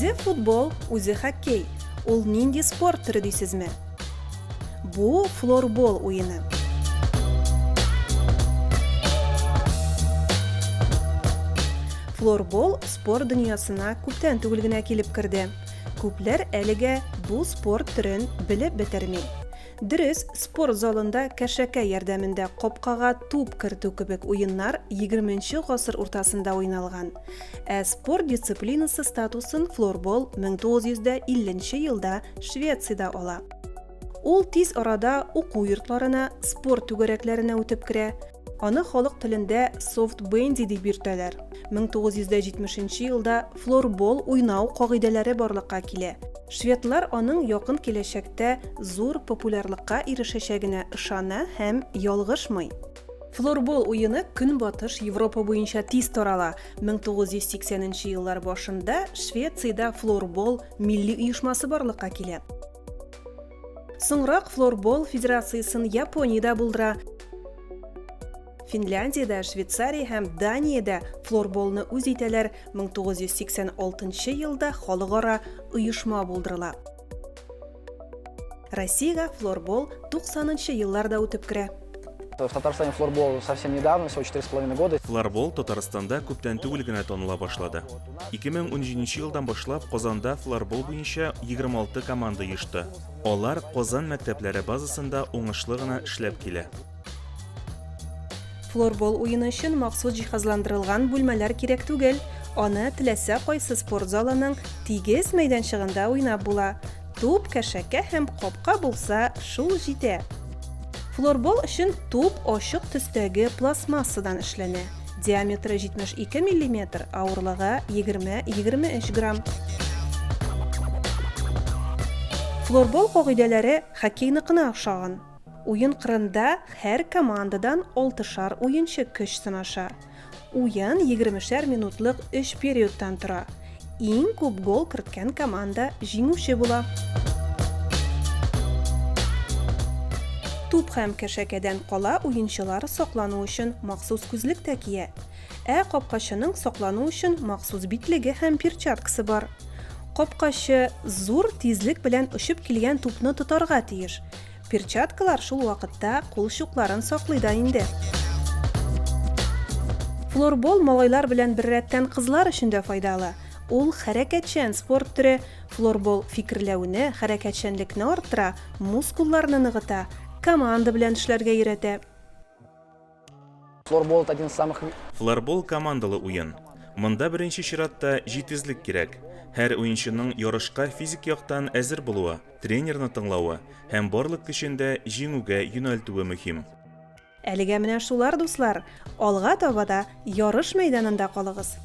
Үзе футбол, үзе хоккей. Ул нинди спорт төре дисезме? Бу флорбол уены. Флорбол спорт дөньясына күптән түгел генә килеп керде. Күпләр әлегә бу спорт төрен белеп бетерми. Дөрес, спорт залында кәшәкә ярдәмендә капкага туп кертү кебек уеннар егерменче гасыр уртасында уйналган. Ә спорт дисциплинасы статусын флорбол 1950 нче елда Швециядә ала. Ул тиз арада уку йортларына, спорт түгәрәкләренә үтеп керә. Аны халык телендә софт-бенди дип йөртәләр. 1970 нче елда флорбол уйнау кагыйдәләре барлыкка килә. Шведлар аның якын киләчәктә зур популярлыкка ирешәчәгенә ышана һәм ялгышмый. Флорбол уены Көнбатыш Европа буенча тиз тарала. 1980 нче еллар башында Швециядә флорбол милли оешмасы барлыкка килә. Соңрак флорбол федерациясен Япониядә булдыра. Финляндиядә, Швейцария һәм Даниядә флорболны үз итәләр, 1986 елда халыкара оешма булдырыла. Россиягә флорбол 90 нчы елларда үтеп керә. В Татарстане флорбол совсем недавно, всего 4,5 года. Флорбол Татарстанда күптән түгел генә таныла башлады. 2017 елдан башлап Казанда флорбол буенча 26 команда оешты. Алар Казан мәктәпләре базасында уңышлы гына эшләп килә. Флорбол уены өчен махсус җиһазландырылган бүлмәләр кирәк түгел. Аны теләсә кайсы спорт залының тигез мәйданчыгында уйнап була. Туп, кәшәкә һәм капка булса, шул җитә. Флорбол өчен туп ачык төстәге пластмассадан эшләнә. Диаметры 72 миллиметр, авырлыгы 20-23 грамм. Флорбол кагыйдәләре хоккейныкына охшаган. Уен кырында һәр командадан алтышар уенчы көч сынаша. Уен егермешәр минутлык өч периодтан тора. Иң күп гол керткән команда җиңүче була. Туп һәм кәшәкәдән кала уенчылар саклану өчен махсус күзлек тә кия. Ә капкачының саклану өчен махсус битлеге һәм перчаткасы бар. Капкачы зур тизлек белән очып килгән тупны тотарга тиеш. Перчаткалар шул вакытта кул чукларын саклый да инде. Флорбол малайлар белән беррәттән кызлар өчен дә файдалы. Ул хәрәкәтчән спорт төре. Флорбол фикерләүне, хәрәкәтчәнлекне арттыра, мускулларны ныгыта, команда белән эшләргә өйрәтә. Флорбол это один из самых... Флорбол командалы уен. Монда беренче чиратта җитезлек кирәк. Һәр уенчының ярышка физик яктан әзер булуы, тренерны тыңлавы һәм барлык көчен дә җиңүгә юнәлтүе мөһим. Әлегә менә шулар, дуслар. Алга таба да ярыш мәйданында калыгыз.